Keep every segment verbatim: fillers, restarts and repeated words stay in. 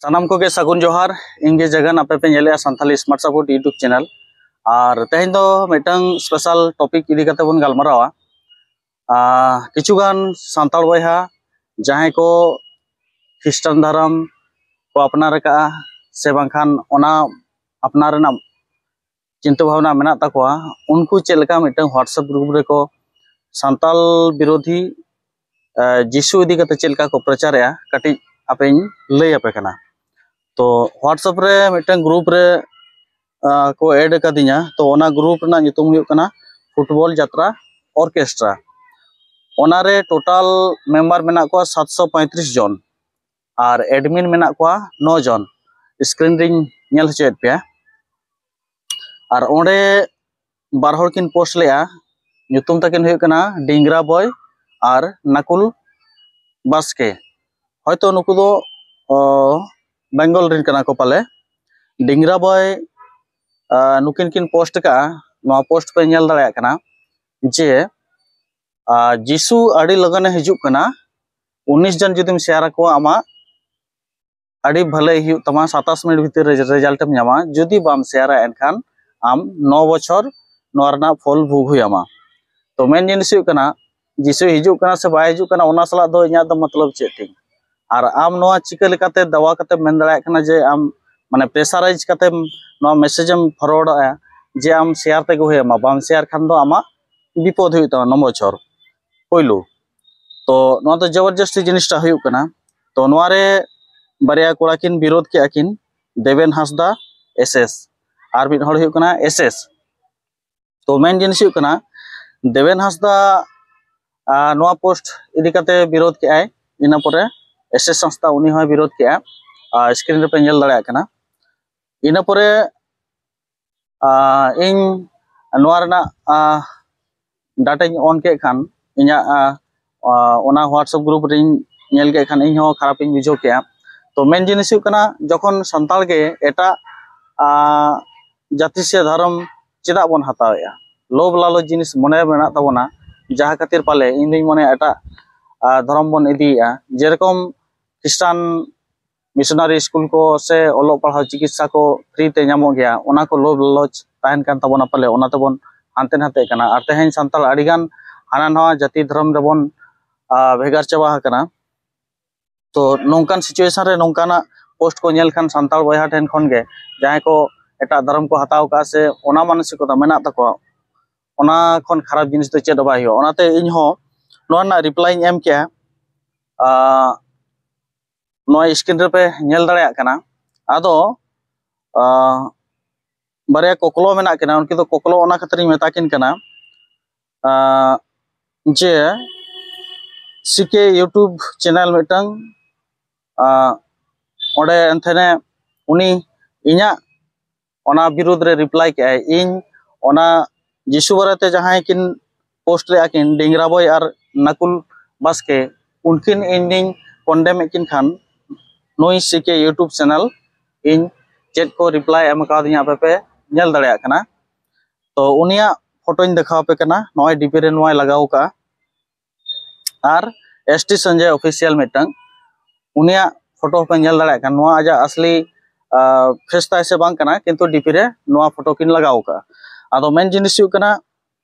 ᱥᱟᱱᱟᱢ ᱠᱚᱜᱮ ᱥᱟᱹᱜᱩᱱ ᱡᱚᱦᱟᱨ᱾ ᱤᱧ ᱜᱮ ᱡᱟᱜᱟᱱ, ᱟᱯᱮ ᱯᱮ ᱧᱮᱞᱮᱜᱼᱟ Santali smart support YouTube channel. ᱟᱨ ᱛᱮᱦᱮᱧ ᱫᱚ ᱢᱤᱫᱴᱟᱝ ᱥᱯᱮᱥᱟᱞ ᱴᱚᱯᱤᱠ ᱤᱫᱤ ᱠᱟᱛᱮ ᱵᱚᱱ ᱜᱟᱞᱢᱟᱨᱟᱣᱟ᱾ ᱟᱨ ᱠᱤᱪᱷᱩ ᱜᱟᱱ ᱥᱟᱱᱛᱟᱲ ᱵᱚᱭᱦᱟ ᱡᱟᱦᱟᱸᱭ ᱠᱚ ᱠᱷᱨᱤᱥᱴᱟᱱ ᱫᱷᱚᱨᱚᱢ ᱠᱚ ᱟᱯᱱᱟᱨ ᱟᱠᱟᱫᱼᱟ, ᱥᱮ ᱵᱟᱝᱠᱷᱟᱱ ᱚᱱᱟ ᱟᱯᱱᱟᱨ ᱨᱮᱱᱟᱜ ᱪᱤᱱᱛᱟᱹ ᱵᱷᱟᱵᱽᱱᱟ ᱢᱮᱱᱟᱜ ᱛᱟᱠᱚᱣᱟ, ᱩᱱᱠᱩ ᱪᱮᱫ ᱞᱮᱠᱟ ᱢᱤᱫᱴᱟᱝ WhatsApp ᱜᱨᱩᱯ ᱨᱮᱠᱚ ᱥᱟᱱᱛᱟᱞ ᱵᱤᱨᱳᱫᱷᱤ, ᱟᱸ, ᱡᱤᱥᱩ ᱤᱫᱤ ᱠᱟᱛᱮ ᱪᱮᱫ ᱞᱮᱠᱟ ᱠᱚ ᱯᱨᱚᱪᱟᱨᱮᱜᱼᱟ, ᱠᱟᱹᱴᱤᱡ ᱟᱯᱮᱧ ᱞᱟᱹᱭ ᱟᱯᱮ ᱠᱟᱱᱟ᱾ ᱛᱚ WhatsApp ᱨᱮ ᱢᱤᱫᱴᱟᱝ ᱜᱨᱩᱯ ᱨᱮ, ᱟᱸ, ᱠᱚ ᱮᱰ ᱟᱠᱟᱫᱤᱧᱟ᱾ ᱛᱚ ᱚᱱᱟ ᱜᱨᱩᱯ ᱨᱮᱱᱟᱜ ᱧᱩᱛᱩᱢ ᱦᱩᱭᱩᱜ ᱠᱟᱱᱟ ᱯᱷᱩᱴᱵᱚᱞ ᱡᱟᱛᱨᱟ ᱚᱨᱠᱮᱥᱴᱨᱟ᱾ ᱚᱱᱟᱨᱮ ᱴᱳᱴᱟᱞ ᱢᱮᱢᱵᱟᱨ ᱢᱮᱱᱟᱜ ᱠᱚᱣᱟ ᱥᱟᱛᱥᱚ ᱯᱚᱸᱭᱛᱨᱤᱥ ᱡᱚᱱ ᱟᱨ ᱮᱰᱢᱤᱱ ᱢᱮᱱᱟᱜ ᱠᱚᱣᱟ ᱱᱚ ᱡᱚᱱ᱾ ᱥᱠᱨᱤᱱ ᱨᱤᱧ ᱧᱮᱞ ᱦᱚᱪᱚᱭᱮᱫ ᱯᱮᱭᱟ᱾ ᱟᱨ ᱚᱸᱰᱮ ᱵᱟᱨ ᱦᱚᱲ ᱠᱤᱱ ᱯᱳᱥᱴ ᱞᱮᱜᱼᱟ, ᱧᱩᱛᱩᱢ ᱛᱟᱹᱠᱤᱱ ᱦᱩᱭᱩᱜ ᱠᱟᱱᱟ ᱰᱤᱝᱜᱽᱨᱟ ᱵᱚᱭ ᱟᱨ ᱱᱟᱠᱩᱞ ᱵᱟᱥᱠᱮ᱾ ᱦᱚᱭᱛᱳ ᱱᱩᱠᱩ ᱫᱚ, ᱚ, ᱵᱮᱝᱜᱚᱞ ᱨᱮᱱ ᱠᱟᱱᱟ ᱠᱚ ᱯᱟᱞᱮ᱾ ᱰᱤᱝᱜᱽᱨᱟ ᱵᱚᱭ, ᱟ, ᱱᱩᱠᱤᱱ ᱠᱤᱱ ᱯᱳᱥᱴ ᱟᱠᱟᱫᱼᱟ, ᱱᱚᱣᱟ ᱯᱳᱥᱴ ᱯᱮ ᱧᱮᱞ ᱫᱟᱲᱮᱭᱟᱜ ᱠᱟᱱᱟ ᱡᱮ, ᱟ, ᱡᱤᱥᱩ ᱟᱹᱰᱤ ᱞᱚᱜᱚᱱᱮ ᱦᱤᱡᱩᱜ ᱠᱟᱱᱟ, ᱩᱱᱤᱥ ᱡᱚᱱ ᱡᱩᱫᱤᱢ ᱥᱮᱭᱟᱨ ᱟᱠᱚᱣᱟ, ᱟᱢᱟᱜ ᱟᱹᱰᱤ ᱵᱷᱟᱹᱞᱟᱹᱭ ᱦᱩᱭᱩᱜ ᱛᱟᱢᱟ, ᱥᱟᱛᱟᱥ ᱢᱤᱱᱤᱴ ᱵᱷᱤᱛᱤᱨ ᱨᱮ ᱨᱮᱡᱟᱞᱴ ᱮᱢ ᱧᱟᱢᱟ᱾ ᱡᱩᱫᱤ ᱵᱟᱢ ᱥᱮᱭᱟᱨᱟ, ᱮᱱᱠᱷᱟᱱ ᱟᱢ ᱱᱚ ᱵᱚᱪᱷᱚᱨ ᱱᱚᱣᱟ ᱨᱮᱱᱟᱜ ᱯᱷᱚᱞ ᱵᱷᱳᱜᱽ ᱦᱩᱭ ᱟᱢᱟ᱾ ᱛᱚ ᱢᱮᱱ ᱡᱤᱱᱤᱥ ᱦᱩᱭᱩᱜ ᱠᱟᱱᱟ, ᱡᱤᱥᱩᱭ ᱦᱤᱡᱩᱜ ᱠᱟᱱᱟ ᱥᱮ ᱵᱟᱭ ᱦᱤᱡᱩᱜ ᱠᱟᱱᱟ, ᱚᱱᱟ ᱥᱟᱞᱟᱜ ᱫᱚ ᱤᱧᱟᱹᱜ ᱫᱚ ᱢᱚᱛᱞᱚᱵ ᱪᱮᱫ ᱛᱤᱧ? ᱟᱨ ᱟᱢ ᱱᱚᱣᱟ ᱪᱤᱠᱟᱹ ᱞᱮᱠᱟᱛᱮ ᱫᱟᱣᱟ ᱠᱟᱛᱮᱢ ᱢᱮᱱ ᱫᱟᱲᱮᱭᱟᱜ ᱠᱟᱱᱟ ᱡᱮ ᱟᱢ, ᱢᱟᱱᱮ, ᱯᱨᱮᱥᱟᱨᱟᱭᱤᱡᱽ ᱠᱟᱛᱮᱢ ᱱᱚᱣᱟ ᱢᱮᱥᱮᱡᱽ ᱮᱢ ᱯᱷᱚᱨᱣᱟᱨᱰᱚᱜᱼᱟ ᱡᱮ ᱟᱢ ᱥᱮᱭᱟᱨ ᱛᱮᱜᱮ ᱦᱩᱭ ᱟᱢᱟ? ᱵᱟᱢ ᱥᱮᱭᱟᱨ ᱠᱷᱟᱱ ᱫᱚ ᱟᱢᱟᱜ ᱵᱤᱯᱚᱫ ᱦᱩᱭᱩᱜ ᱛᱟᱢᱟ ᱱᱚ ᱵᱚᱪᱷᱚᱨ ᱯᱳᱭᱞᱳ᱾ ᱛᱚ ᱱᱚᱣᱟ ᱫᱚ ᱡᱚᱵᱚᱨᱡᱚᱥᱛᱤ ᱡᱤᱱᱤᱥᱴᱟ ᱦᱩᱭᱩᱜ ᱠᱟᱱᱟ᱾ ᱛᱚ ᱱᱚᱣᱟ ᱨᱮ ᱵᱟᱨᱭᱟ ᱠᱚᱲᱟ ᱠᱤᱱ ᱵᱤᱨᱳᱫᱷ ᱠᱮᱜᱼᱟ ᱠᱤᱱ, ᱫᱮᱵᱮᱱ ᱦᱟᱸᱥᱫᱟ, ᱮᱥ ᱮᱥ, ᱟᱨ ᱢᱤᱫ ᱦᱚᱲ ᱦᱩᱭᱩᱜ ᱠᱟᱱᱟ ᱮᱥ ᱮᱥ᱾ ᱛᱚ ᱢᱮᱱ ᱡᱤᱱᱤᱥ ᱦᱩᱭᱩᱜ ᱠᱟᱱᱟ, ᱫᱮᱵᱮᱱ ᱦᱟᱸᱥᱫᱟ, ᱟᱨ ᱱᱚᱣᱟ ᱯᱳᱥᱴ ᱤᱫᱤ ᱠᱟᱛᱮ ᱵᱤᱨᱳᱫᱷ ᱠᱮᱜᱼᱟᱭ᱾ ᱤᱱᱟᱹ ᱯᱚᱨᱮ ᱮᱥ ᱮᱥ ᱦᱟᱸᱥᱫᱟ, ᱩᱱᱤ ᱦᱚᱸᱭ ᱵᱤᱨᱳᱫᱷ ᱠᱮᱜᱼᱟ᱾ ᱟᱨ ᱥᱠᱨᱤᱱ ᱨᱮᱯᱮ ᱧᱮᱞ ᱫᱟᱲᱮᱭᱟᱜ ᱠᱟᱱᱟ᱾ ᱤᱱᱟᱹ ᱯᱚᱨᱮ, ᱟᱨ ᱤᱧ ᱱᱚᱣᱟ ᱨᱮᱱᱟᱜ, ᱟᱨ ᱰᱟᱴᱟᱧ ᱚᱱ ᱠᱮᱫ ᱠᱷᱟᱱ, ᱤᱧᱟᱹᱜ, ᱟᱨ, ᱟᱨ ᱚᱱᱟ WhatsApp ᱜᱨᱩᱯ ᱨᱤᱧ ᱧᱮᱞ ᱠᱮᱫ ᱠᱷᱟᱱ, ᱤᱧ ᱦᱚᱸ ᱠᱷᱟᱨᱟᱯ ᱤᱧ ᱵᱩᱡᱷᱟᱹᱣ ᱠᱮᱜᱼᱟ᱾ ᱛᱚ ᱢᱮᱱ ᱡᱤᱱᱤᱥ ᱦᱩᱭᱩᱜ ᱠᱟᱱᱟ, ᱡᱚᱠᱷᱚᱱ ᱥᱟᱱᱛᱟᱲ ᱜᱮ ᱮᱴᱟᱜ, ᱟᱨ, ᱡᱟᱹᱛᱤ ᱥᱮ ᱫᱷᱚᱨᱚᱢ ᱪᱮᱫᱟᱜ ᱵᱚᱱ ᱦᱟᱛᱟᱣᱮᱜᱼᱟ? ᱞᱳᱵᱷ ᱞᱟᱞᱚᱪ ᱡᱤᱱᱤᱥ ᱢᱚᱱᱮ ᱨᱮ ᱢᱮᱱᱟᱜ ᱛᱟᱵᱚᱱᱟ, ᱡᱟᱦᱟᱸ ᱠᱷᱟᱹᱛᱤᱨ ᱯᱟᱞᱮ ᱤᱧ ᱫᱩᱧ ᱢᱚᱱᱮᱭᱟ ᱮᱴᱟᱜ, ᱟᱨ, ᱫᱷᱚᱨᱚᱢ ᱵᱚᱱ ᱤᱫᱤᱭᱮᱜᱼᱟ᱾ ᱡᱮᱨᱚᱠᱚᱢ ᱠᱷᱨᱤᱥᱴᱟᱱ ᱢᱤᱥᱚᱱᱟᱨᱤ ᱥᱠᱩᱞ ᱠᱚ ᱥᱮ ᱚᱞᱚᱜ ᱯᱟᱲᱦᱟᱣ ᱪᱤᱠᱤᱛᱥᱟ ᱠᱚ ᱯᱷᱨᱤ ᱛᱮ ᱧᱟᱢᱚᱜ ᱜᱮᱭᱟ, ᱚᱱᱟ ᱠᱚ ᱞᱳᱵᱷ ᱞᱟᱞᱚᱪ ᱛᱟᱦᱮᱱ ᱠᱟᱱ ᱛᱟᱵᱚᱱᱟ ᱯᱟᱞᱮ, ᱚᱱᱟ ᱛᱮᱵᱚᱱ ᱦᱟᱱᱛᱮ ᱱᱟᱛᱮᱜ ᱠᱟᱱᱟ᱾ ᱟᱨ ᱛᱮᱦᱮᱧ ᱥᱟᱱᱛᱟᱲ ᱟᱹᱰᱤᱜᱟᱱ ᱦᱟᱱᱟ ᱱᱟᱣᱟ ᱡᱟᱹᱛᱤ ᱫᱷᱚᱨᱚᱢ ᱨᱮᱵᱚᱱ ᱟᱨ ᱵᱷᱮᱜᱟᱨ ᱪᱟᱵᱟ ᱟᱠᱟᱱᱟ᱾ ᱛᱚ ᱱᱚᱝᱠᱟᱱ ᱥᱤᱪᱩᱭᱮᱥᱚᱱ ᱨᱮ ᱱᱚᱝᱠᱟᱱᱟᱜ ᱯᱳᱥᱴ ᱠᱚ ᱧᱮᱞ ᱠᱷᱟᱱ ᱥᱟᱱᱛᱟᱲ ᱵᱚᱭᱦᱟ ᱴᱷᱮᱱ ᱠᱷᱚᱱ ᱜᱮ ᱡᱟᱦᱟᱸᱭ ᱠᱚ ᱮᱴᱟᱜ ᱫᱷᱚᱨᱚᱢ ᱠᱚ ᱦᱟᱛᱟᱣ ᱠᱟᱜᱼᱟ ᱥᱮ ᱚᱱᱟ ᱢᱟᱱᱚᱥᱤᱠᱚᱛᱟ ᱢᱮᱱᱟᱜ ᱛᱟᱠᱚᱣᱟ, ᱚᱱᱟ ᱠᱷᱚᱱ ᱠᱷᱟᱨᱟᱯ ᱡᱤᱱᱤᱥ ᱫᱚ ᱪᱮᱫ ᱦᱚᱸ ᱵᱟᱭ ᱦᱩᱭᱩᱜᱼᱟ᱾ ᱚᱱᱟᱛᱮ ᱤᱧ ᱦᱚᱸ ᱱᱚᱣᱟ ᱨᱮᱱᱟᱜ ᱨᱤᱯᱞᱟᱭᱤᱧ ᱮᱢ ᱠᱮᱜᱼᱟ᱾ ᱟᱨ ᱱᱚᱣᱟ ᱥᱠᱨᱤᱱ ᱨᱮᱯᱮ ᱧᱮᱞ ᱫᱟᱲᱮᱭᱟᱜ ᱠᱟᱱᱟ᱾ ᱟᱫᱚ ᱟᱨ ᱵᱟᱨᱭᱟ ᱠᱚᱠᱞᱚ ᱢᱮᱱᱟᱜ ᱠᱤᱱᱟ, ᱩᱱᱠᱤᱱ ᱫᱚ ᱠᱚᱠᱞᱚ ᱚᱱᱟ ᱠᱷᱟᱹᱛᱤᱨᱤᱧ ᱢᱮᱛᱟ ᱠᱤᱱ ᱠᱟᱱᱟ ᱟᱨ ᱡᱮ ᱥᱤᱠᱮ YouTube ᱪᱮᱱᱮᱞ ᱢᱤᱫᱴᱟᱝ ᱟᱨ ᱚᱸᱰᱮ ᱮᱱᱛᱷᱮᱱᱮ ᱩᱱᱤ ᱤᱧᱟᱹᱜ ᱚᱱᱟ ᱵᱤᱨᱩᱫᱽ ᱨᱮ ᱨᱤᱯᱞᱟᱭ ᱠᱮᱜᱼᱟᱭ, ᱤᱧ ᱚᱱᱟ ᱡᱤᱥᱩ ᱵᱟᱨᱮᱛᱮ ᱡᱟᱦᱟᱸᱭ ᱠᱤᱱ ᱯᱳᱥᱴ ᱞᱮᱜᱼᱟ ᱠᱤᱱ, ᱰᱮᱝᱜᱽᱨᱟ ᱵᱚᱭ ᱟᱨ ᱱᱟᱠᱩᱞ ᱵᱟᱥᱠᱮ, ᱩᱱᱠᱤᱱ ᱤᱧ ᱞᱤᱧ ᱠᱚᱱᱰᱮᱢᱮᱫ ᱠᱤᱱ ᱠᱷᱟᱱ ᱱᱩᱭ ᱥᱤᱠᱮ YouTube ᱪᱮᱱᱮᱞ ᱤᱧ ᱪᱮᱫ ᱠᱚ ᱨᱤᱯᱞᱟᱭ ᱮᱢ ᱠᱟᱣᱫᱤᱧᱟ ᱟᱯᱮ ᱯᱮ ᱧᱮᱞ ᱫᱟᱲᱮᱭᱟᱜ ᱠᱟᱱᱟ᱾ ᱛᱚ ᱩᱱᱤᱭᱟᱜ ᱯᱷᱳᱴᱳᱧ ᱫᱮᱠᱷᱟᱣ ᱟᱯᱮ ᱠᱟᱱᱟ, ᱱᱚᱜᱼᱚᱭ ᱰᱤᱯᱤ ᱨᱮ ᱱᱚᱣᱟᱭ ᱞᱟᱜᱟᱣ ᱠᱟᱜᱼᱟ᱾ ᱟᱨ ᱮᱥ ᱴᱤ ᱥᱚᱧᱡᱚᱭ ᱚᱯᱷᱤᱥᱤᱭᱟᱞ ᱢᱤᱫᱴᱟᱝ, ᱩᱱᱤᱭᱟᱜ ᱯᱷᱳᱴᱳ ᱦᱚᱸᱯᱮ ᱧᱮᱞ ᱫᱟᱲᱮᱭᱟᱜ ᱠᱟᱱᱟ᱾ ᱱᱚᱣᱟ ᱟᱡᱟᱜ ᱟᱥᱞᱤ ᱯᱷᱮᱥ ᱛᱟᱭ ᱥᱮ ᱵᱟᱝ ᱠᱟᱱᱟ, ᱠᱤᱱᱛᱩ ᱰᱤᱯᱤ ᱨᱮ ᱱᱚᱣᱟ ᱯᱷᱳᱴᱳ ᱠᱤᱱ ᱞᱟᱜᱟᱣ ᱠᱟᱜᱼᱟ᱾ ᱟᱫᱚ ᱢᱮᱱ ᱡᱤᱱᱤᱥ ᱦᱩᱭᱩᱜ ᱠᱟᱱᱟ,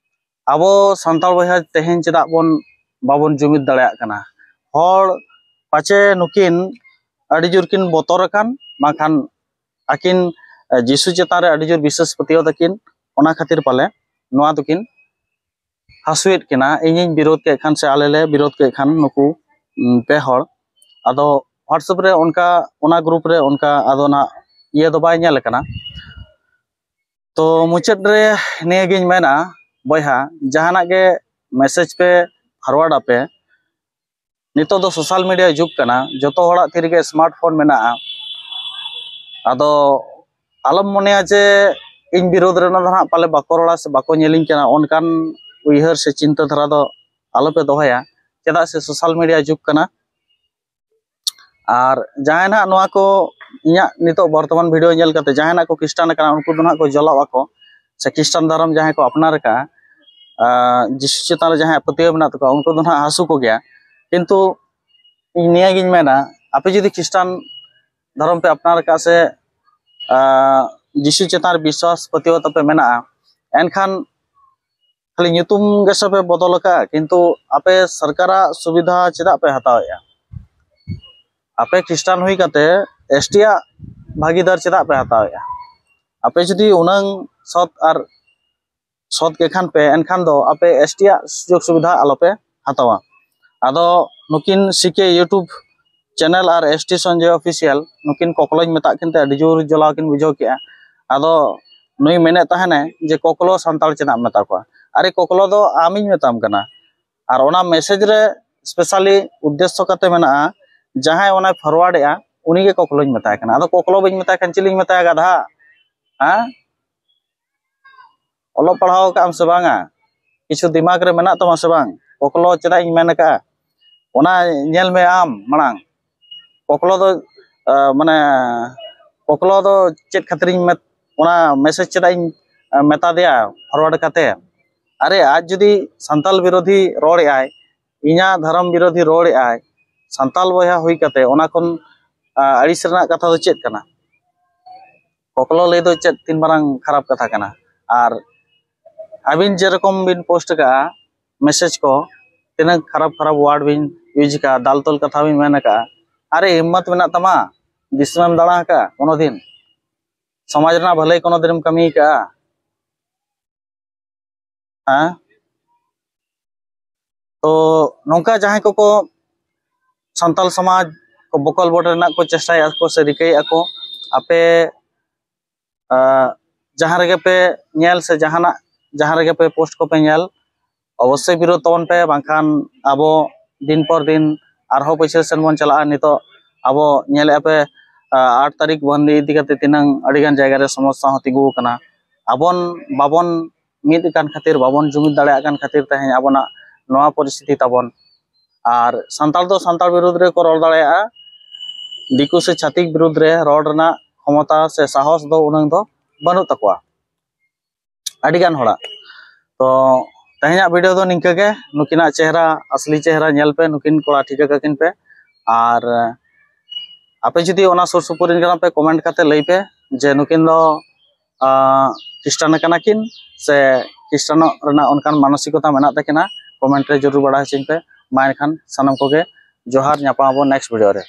ᱟᱵᱚ ᱥᱟᱱᱛᱟᱲ ᱵᱚᱭᱦᱟ ᱛᱮᱦᱮᱧ ᱪᱮᱫᱟᱜ ᱵᱚᱱ ᱵᱟᱵᱚᱱ ᱡᱩᱢᱤᱫ ᱫᱟᱲᱮᱭᱟᱜ ᱠᱟᱱᱟ? ᱦᱚᱲ ᱯᱟᱪᱮ ᱱᱩᱠᱤᱱ ᱟᱹᱰᱤ ᱡᱳᱨ ᱠᱤᱱ ᱵᱚᱛᱚᱨ ᱟᱠᱟᱱ, ᱵᱟᱝᱠᱷᱟᱱ ᱟᱹᱠᱤᱱ ᱡᱤᱥᱩ ᱪᱮᱛᱟᱱ ᱨᱮ ᱟᱹᱰᱤ ᱡᱳᱨ ᱵᱤᱥᱥᱟᱹᱥ ᱯᱟᱹᱛᱭᱟᱹᱣ ᱛᱟᱹᱠᱤᱱ, ᱚᱱᱟ ᱠᱷᱟᱹᱛᱤᱨ ᱯᱟᱞᱮ ᱱᱚᱣᱟ ᱫᱚᱠᱤᱱ ᱦᱟᱹᱥᱩᱭᱮᱫ ᱠᱤᱱᱟ, ᱤᱧᱤᱧ ᱵᱤᱨᱳᱫ ᱠᱮᱫ ᱠᱷᱟᱱ ᱥᱮ ᱟᱞᱮ ᱞᱮ ᱵᱤᱨᱳᱫ ᱠᱮᱫ ᱠᱷᱟᱱ ᱱᱩᱠᱩ ᱩᱢ, ᱯᱮ ᱦᱚᱲ᱾ ᱟᱫᱚ WhatsApp ᱨᱮ ᱚᱱᱠᱟ, ᱚᱱᱟ ᱜᱨᱩᱯ ᱨᱮ ᱚᱱᱠᱟ ᱟᱫᱚ ᱱᱟᱜ ᱤᱭᱟᱹ ᱫᱚ ᱵᱟᱭ ᱧᱮᱞ ᱟᱠᱟᱱᱟ᱾ ᱛᱚ ᱢᱩᱪᱟᱹᱫ ᱨᱮ ᱱᱤᱭᱟᱹᱜᱤᱧ ᱢᱮᱱᱟ, ᱵᱚᱭᱦᱟ, ᱡᱟᱦᱟᱱᱟᱜ ᱜᱮ ᱢᱮᱥᱮᱡᱽ ᱯᱮ ᱯᱷᱟᱨᱣᱟᱨᱰ ᱟᱯᱮ, ᱱᱤᱛᱚᱜ ᱫᱚ ᱥᱳᱥᱟᱞ ᱢᱤᱰᱤᱭᱟ ᱡᱩᱜᱽ ᱠᱟᱱᱟ, ᱡᱚᱛᱚ ᱦᱚᱲᱟᱜ ᱛᱤ ᱨᱮᱜᱮ ᱥᱢᱟᱨᱴ ᱯᱷᱳᱱ ᱢᱮᱱᱟᱜᱼᱟ᱾ ᱟᱫᱚ ᱟᱞᱚᱢ ᱢᱚᱱᱮᱭᱟ ᱡᱮ ᱤᱧ ᱵᱤᱨᱳᱫᱷ ᱨᱮ ᱚᱱᱟ ᱫᱚ ᱦᱟᱸᱜ ᱯᱟᱞᱮ ᱵᱟᱠᱚ ᱨᱚᱲᱟ ᱥᱮ ᱵᱟᱠᱚ ᱧᱮᱞᱤᱧ ᱠᱟᱱᱟ, ᱚᱱᱠᱟᱱ ᱩᱭᱦᱟᱹᱨ ᱥᱮ ᱪᱤᱱᱛᱟᱹ ᱫᱷᱟᱨᱟ ᱫᱚ ᱟᱞᱚᱯᱮ ᱫᱚᱦᱚᱭᱟ᱾ ᱪᱮᱫᱟᱜ ᱥᱮ ᱥᱳᱥᱟᱞ ᱢᱤᱰᱤᱭᱟ ᱡᱩᱜᱽ ᱠᱟᱱᱟ᱾ ᱟᱨ ᱡᱟᱦᱟᱸᱭ ᱱᱟᱦᱟᱜ ᱱᱚᱣᱟ ᱠᱚ ᱤᱧᱟᱹᱜ ᱱᱤᱛᱚᱜ ᱵᱚᱨᱛᱚᱢᱟᱱ ᱵᱷᱤᱰᱤᱭᱳ ᱧᱮᱞ ᱠᱟᱛᱮ ᱡᱟᱦᱟᱸᱭ ᱱᱟᱦᱟᱜ ᱠᱚ ᱠᱷᱨᱤᱥᱴᱟᱱ ᱟᱠᱟᱱᱟ, ᱩᱱᱠᱩ ᱫᱚ ᱱᱟᱦᱟᱜ ᱠᱚ ᱡᱚᱞᱟᱣ ᱟᱠᱚ ᱥᱮ ᱠᱷᱨᱤᱥᱴᱟᱱ ᱫᱷᱚᱨᱚᱢ ᱡᱟᱦᱟᱸᱭ ᱠᱚ ᱟᱯᱱᱟᱨ ᱟᱠᱟᱫᱼᱟ, ᱟᱨ ᱡᱤᱥᱩ ᱪᱮᱛᱟᱱ ᱨᱮ ᱡᱟᱦᱟᱸᱭᱟᱜ ᱯᱟᱹᱛᱭᱟᱹᱣ ᱢᱮᱱᱟᱜ ᱛᱟᱠᱚᱣᱟ, ᱩᱱᱠᱩ ᱫᱚ ᱱᱟᱦᱟᱜ ᱦᱟᱹᱥᱩ ᱠᱚᱜᱮᱭᱟ᱾ ᱠᱤᱱᱛᱩ ᱤᱧ ᱱᱤᱭᱟᱹᱜᱤᱧ ᱢᱮᱱᱟ, ᱟᱯᱮ ᱡᱩᱫᱤ ᱠᱷᱨᱤᱥᱴᱟᱱ ᱫᱷᱚᱨᱚᱢ ᱯᱮ ᱟᱯᱱᱟᱨ ᱟᱠᱟᱫ ᱥᱮ ᱡᱤᱥᱩ ᱪᱮᱛᱟᱱ ᱨᱮ ᱵᱤᱥᱣᱟᱥ ᱯᱟᱹᱛᱭᱟᱹᱣ ᱛᱟᱯᱮ ᱢᱮᱱᱟᱜᱼᱟ, ᱮᱱᱠᱷᱟᱱ ᱠᱷᱟᱹᱞᱤ ᱧᱩᱛᱩᱢ ᱜᱮᱥᱮ ᱯᱮ ᱵᱚᱫᱚᱞ ᱟᱠᱟᱫᱼᱟ, ᱠᱤᱱᱛᱩ ᱟᱯᱮ ᱥᱚᱨᱠᱟᱨᱟᱜ ᱥᱩᱵᱤᱫᱷᱟ ᱪᱮᱫᱟᱜ ᱯᱮ ᱦᱟᱛᱟᱣᱮᱫᱼᱟ? ᱟᱯᱮ ᱠᱷᱨᱤᱥᱴᱟᱱ ᱦᱩᱭ ᱠᱟᱛᱮ ᱮᱥᱴᱤᱭᱟᱜ ᱵᱷᱟᱹᱜᱤᱫᱟᱨ ᱪᱮᱫᱟᱜ ᱯᱮ ᱦᱟᱛᱟᱣᱮᱫᱼᱟ? ᱟᱯᱮ ᱡᱩᱫᱤ ᱩᱱᱟᱹᱝ ᱥᱚᱛ ᱟᱨ ᱥᱚᱛ ᱜᱮ ᱠᱷᱟᱱ ᱯᱮ, ᱮᱱᱠᱷᱟᱱ ᱫᱚ ᱟᱯᱮ ᱮᱥᱴᱤᱭᱟᱜ ᱥᱩᱡᱳᱜᱽ ᱥᱩᱵᱤᱫᱷᱟ ᱟᱞᱚᱯᱮ ᱦᱟᱛᱟᱣᱟ᱾ ᱟᱫᱚ ᱱᱩᱠᱤᱱ ᱥᱤᱠᱮ YouTube ᱪᱮᱱᱮᱞ ᱟᱨ ᱮᱥᱴᱤ ᱥᱚᱧᱡᱚᱭ ᱚᱯᱷᱤᱥᱤᱭᱟᱞ, ᱱᱩᱠᱤᱱ ᱠᱚᱠᱞᱚᱧ ᱢᱮᱛᱟᱜ ᱠᱤᱱ ᱛᱮ ᱟᱹᱰᱤ ᱡᱳᱨ ᱡᱚᱞᱟᱣ ᱠᱤᱱ ᱵᱩᱡᱷᱟᱹᱣ ᱠᱮᱜᱼᱟ᱾ ᱟᱫᱚ ᱱᱩᱭ ᱢᱮᱱᱮᱫ ᱛᱟᱦᱮᱱᱟᱭ ᱡᱮ ᱠᱚᱠᱞᱚ ᱥᱟᱱᱛᱟᱲ ᱪᱮᱫᱟᱜ ᱮᱢ ᱢᱮᱛᱟ ᱠᱚᱣᱟ? ᱟᱨᱮ ᱠᱚᱠᱞᱚ ᱫᱚ ᱟᱢᱤᱧ ᱢᱮᱛᱟᱢ ᱠᱟᱱᱟ, ᱟᱨ ᱚᱱᱟ ᱢᱮᱥᱮᱡᱽ ᱨᱮ ᱥᱯᱮᱥᱟᱞᱤ ᱩᱫᱽᱫᱮᱥᱥᱚ ᱠᱟᱛᱮ ᱢᱮᱱᱟᱜᱼᱟ, ᱡᱟᱦᱟᱸᱭ ᱚᱱᱟᱭ ᱯᱷᱚᱨᱣᱟᱨᱰ ᱮᱜᱼᱟ ᱩᱱᱤᱜᱮ ᱠᱚᱠᱞᱚᱧ ᱢᱮᱛᱟᱭ ᱠᱟᱱᱟ᱾ ᱟᱫᱚ ᱠᱚᱠᱞᱚ ᱵᱟᱹᱧ ᱢᱮᱛᱟᱭ ᱠᱷᱟᱱ ᱪᱮᱫ ᱤᱧ ᱢᱮᱛᱟᱭᱟ? ᱜᱟᱫᱷᱟ, ᱦᱮᱸ? ᱚᱞᱚᱜ ᱯᱟᱲᱦᱟᱣ ᱟᱠᱟᱫ ᱟᱢ ᱥᱮ ᱵᱟᱝᱟ? ᱠᱤᱪᱷᱩ ᱫᱤᱢᱟᱜᱽ ᱨᱮ ᱢᱮᱱᱟᱜ ᱛᱟᱢᱟ ᱥᱮ ᱵᱟᱝ? ᱠᱚᱠᱞᱚ ᱪᱮᱫᱟᱜ ᱤᱧ ᱢᱮᱱ ᱟᱠᱟᱫᱼᱟ, ᱚᱱᱟ ᱧᱮᱞ ᱢᱮ ᱟᱢ ᱢᱟᱲᱟᱝ᱾ ᱠᱚᱠᱞᱚ ᱫᱚ ᱢᱟᱱᱮ ᱠᱚᱠᱞᱚ ᱫᱚ ᱪᱮᱫ ᱠᱷᱟᱹᱛᱤᱨᱤᱧ ᱚᱱᱟ ᱢᱮᱥᱮᱡᱽ ᱪᱮᱫᱟᱜ ᱤᱧ ᱢᱮᱛᱟ ᱫᱮᱭᱟ ᱯᱷᱚᱨᱣᱟᱨᱰ ᱠᱟᱛᱮ? ᱟᱨᱮ, ᱟᱡ ᱡᱩᱫᱤ ᱥᱟᱱᱛᱟᱞ ᱵᱤᱨᱳᱫᱷᱤ ᱨᱚᱲ ᱮᱜᱼᱟᱭ, ᱤᱧᱟᱹᱜ ᱫᱷᱚᱨᱚᱢ ᱵᱤᱨᱳᱫᱷᱤ ᱨᱚᱲ ᱮᱜᱼᱟᱭ, ᱥᱟᱱᱛᱟᱞ ᱵᱚᱭᱦᱟ ᱦᱩᱭ ᱠᱟᱛᱮ ᱚᱱᱟ ᱠᱷᱚᱱ ᱟᱹᱲᱤᱥ ᱨᱮᱱᱟᱜ ᱠᱟᱛᱷᱟ ᱫᱚ ᱪᱮᱫ ᱠᱟᱱᱟ? ᱠᱚᱠᱞᱚ ᱞᱟᱹᱭ ᱫᱚ ᱪᱮᱫ ᱛᱤᱱ ᱢᱟᱨᱟᱝ ᱠᱷᱟᱨᱟᱯ ᱠᱟᱛᱷᱟ ᱠᱟᱱᱟ? ᱟᱨ ᱟᱹᱵᱤᱱ ᱡᱮᱨᱚᱠᱚᱢ ᱵᱤᱱ ᱯᱳᱥᱴ ᱟᱠᱟᱫᱼᱟ ᱢᱮᱥᱮᱡᱽ ᱠᱚ, ᱛᱤᱱᱟᱹᱜ ᱠᱷᱟᱨᱟᱯ ᱠᱷᱟᱨᱟᱯ ᱣᱟᱨᱰ ᱵᱤᱱ ᱤᱭᱩᱡᱽ ᱟᱠᱟᱫᱼᱟ, ᱫᱟᱞ ᱛᱚᱞ ᱠᱟᱛᱷᱟ ᱵᱤᱱ ᱢᱮᱱ ᱟᱠᱟᱫᱼᱟ᱾ ᱟᱨᱮ, ᱦᱤᱢᱢᱚᱛ ᱢᱮᱱᱟᱜ ᱛᱟᱢᱟ, ᱫᱤᱥᱚᱢᱮᱢ ᱫᱟᱬᱟ ᱟᱠᱟᱫᱼᱟ ᱠᱳᱱᱳ ᱫᱤᱱ? ᱥᱚᱢᱟᱡᱽ ᱨᱮᱱᱟᱜ ᱵᱷᱟᱹᱞᱟᱹᱭ ᱠᱳᱱᱳ ᱫᱤᱱᱮᱢ ᱠᱟᱹᱢᱤ ᱟᱠᱟᱫᱼᱟ? ᱦᱮᱸ? ᱛᱚ ᱱᱚᱝᱠᱟ ᱡᱟᱦᱟᱸᱭ ᱠᱚᱠᱚ ᱥᱟᱱᱛᱟᱞ ᱥᱚᱢᱟᱡᱽ ᱠᱚ ᱵᱚᱠᱚᱞ ᱵᱚᱰ ᱨᱮᱱᱟᱜ ᱠᱚ ᱪᱮᱥᱴᱟᱭᱮᱫᱼᱟ ᱠᱚ ᱥᱮ ᱨᱤᱠᱟᱹᱭᱮᱫᱼᱟ ᱠᱚ, ᱟᱯᱮ ᱡᱟᱦᱟᱸ ᱨᱮᱜᱮ ᱯᱮ ᱧᱮᱞ ᱥᱮ ᱡᱟᱦᱟᱱᱟᱜ ᱡᱟᱦᱟᱸ ᱨᱮᱜᱮ ᱯᱮ ᱯᱳᱥᱴ ᱠᱚᱯᱮ ᱧᱮᱞ, ᱚᱵᱚᱥᱥᱳᱭ ᱵᱤᱨᱳᱫᱷ ᱛᱟᱵᱚᱱ ᱯᱮ, ᱵᱟᱝᱠᱷᱟᱱ ᱟᱵᱚ ᱫᱤᱱ ᱯᱚᱨ ᱫᱤᱱ ᱟᱨᱦᱚᱸ ᱯᱟᱹᱪᱷᱞᱟᱹ ᱥᱮᱱ ᱵᱚᱱ ᱪᱟᱞᱟᱜᱼᱟ᱾ ᱱᱤᱛᱚᱜ ᱟᱵᱚ ᱧᱮᱞᱮᱫᱼᱟ ᱯᱮ, ᱟᱴ ᱛᱟᱹᱨᱤᱠᱷ ᱵᱚᱱᱫᱤ ᱤᱫᱤ ᱠᱟᱛᱮ ᱛᱤᱱᱟᱹᱝ ᱟᱹᱰᱤᱜᱟᱱ ᱡᱟᱭᱜᱟ ᱨᱮ ᱥᱚᱢᱚᱥᱥᱟ ᱦᱚᱸ ᱛᱤᱸᱜᱩ ᱟᱠᱟᱱᱟ᱾ ᱟᱵᱚᱱ ᱵᱟᱵᱚᱱ ᱢᱤᱫ ᱟᱠᱟᱱ ᱠᱷᱟᱹᱛᱤᱨ, ᱵᱟᱵᱚᱱ ᱡᱩᱢᱤᱫ ᱫᱟᱲᱮᱭᱟᱜ ᱠᱟᱱ ᱠᱷᱟᱹᱛᱤᱨ ᱛᱮᱦᱮᱧ ᱟᱵᱚᱱᱟᱜ ᱱᱚᱣᱟ ᱯᱚᱨᱤᱥᱛᱷᱤᱛᱤ ᱛᱟᱵᱚᱱ᱾ ᱟᱨ ᱥᱟᱱᱛᱟᱲ ᱫᱚ ᱥᱟᱱᱛᱟᱲ ᱵᱤᱨᱩᱫᱽ ᱨᱮᱠᱚ ᱨᱚᱲ ᱫᱟᱲᱮᱭᱟᱜᱼᱟ, ᱫᱤᱠᱩ ᱥᱮ ᱪᱷᱟᱹᱛᱤᱠ ᱵᱤᱨᱩᱫᱽ ᱨᱮ ᱨᱚᱲ ᱨᱮᱱᱟᱜ ᱠᱷᱚᱢᱚᱛᱟ ᱥᱮ ᱥᱟᱦᱚᱥ ᱫᱚ ᱩᱱᱟᱹᱝ ᱫᱚ ᱵᱟᱹᱱᱩᱜ ᱛᱟᱠᱚᱣᱟ᱾ ᱟᱹᱰᱤᱜᱟᱱ ᱦᱚᱲᱟᱜ᱾ ᱛᱚ ᱛᱮᱦᱮᱧᱟᱜ ᱵᱷᱤᱰᱤᱭᱳ ᱫᱚ ᱱᱤᱝᱠᱟᱹ ᱜᱮ᱾ ᱱᱩᱠᱤᱱᱟᱜ ᱪᱮᱦᱨᱟ, ᱟᱥᱞᱤ ᱪᱮᱦᱨᱟ ᱧᱮᱞ ᱯᱮ, ᱱᱩᱠᱤᱱ ᱠᱚᱲᱟ ᱴᱷᱤᱠᱟᱹ ᱠᱟᱹᱠᱤᱱ ᱯᱮ᱾ ᱟᱨ ᱟᱯᱮ ᱡᱩᱫᱤ ᱚᱱᱟ ᱥᱩᱨ ᱥᱩᱯᱩᱨ ᱨᱮᱱ ᱠᱟᱱᱟ ᱯᱮ, ᱠᱚᱢᱮᱱᱴ ᱠᱟᱛᱮ ᱞᱟᱹᱭ ᱯᱮ ᱡᱮ ᱱᱩᱠᱤᱱ ᱫᱚ ᱟᱸ, ᱠᱷᱨᱤᱥᱴᱟᱱ ᱠᱟᱱᱟ ᱠᱤᱱ ᱥᱮ ᱠᱷᱨᱤᱥᱴᱟᱱᱚᱜ ᱨᱮᱱᱟᱜ ᱚᱱᱠᱟᱱ ᱢᱟᱱᱚᱥᱤᱠᱚᱛᱟ ᱢᱮᱱᱟᱜ ᱛᱟᱹᱠᱤᱱᱟ᱾ ᱠᱚᱢᱮᱱᱴ ᱨᱮ ᱡᱚᱨᱩᱨ ᱵᱟᱲᱟᱭ ᱦᱚᱪᱚᱧ ᱯᱮ᱾ ᱢᱟ ᱮᱱᱠᱷᱟᱱ ᱥᱟᱱᱟᱢ ᱠᱚᱜᱮ ᱡᱚᱦᱟᱨ, ᱧᱟᱯᱟᱢ ᱟᱵᱚᱱ ᱱᱮᱠᱥᱴ ᱵᱷᱤᱰᱤᱭᱳ ᱨᱮ᱾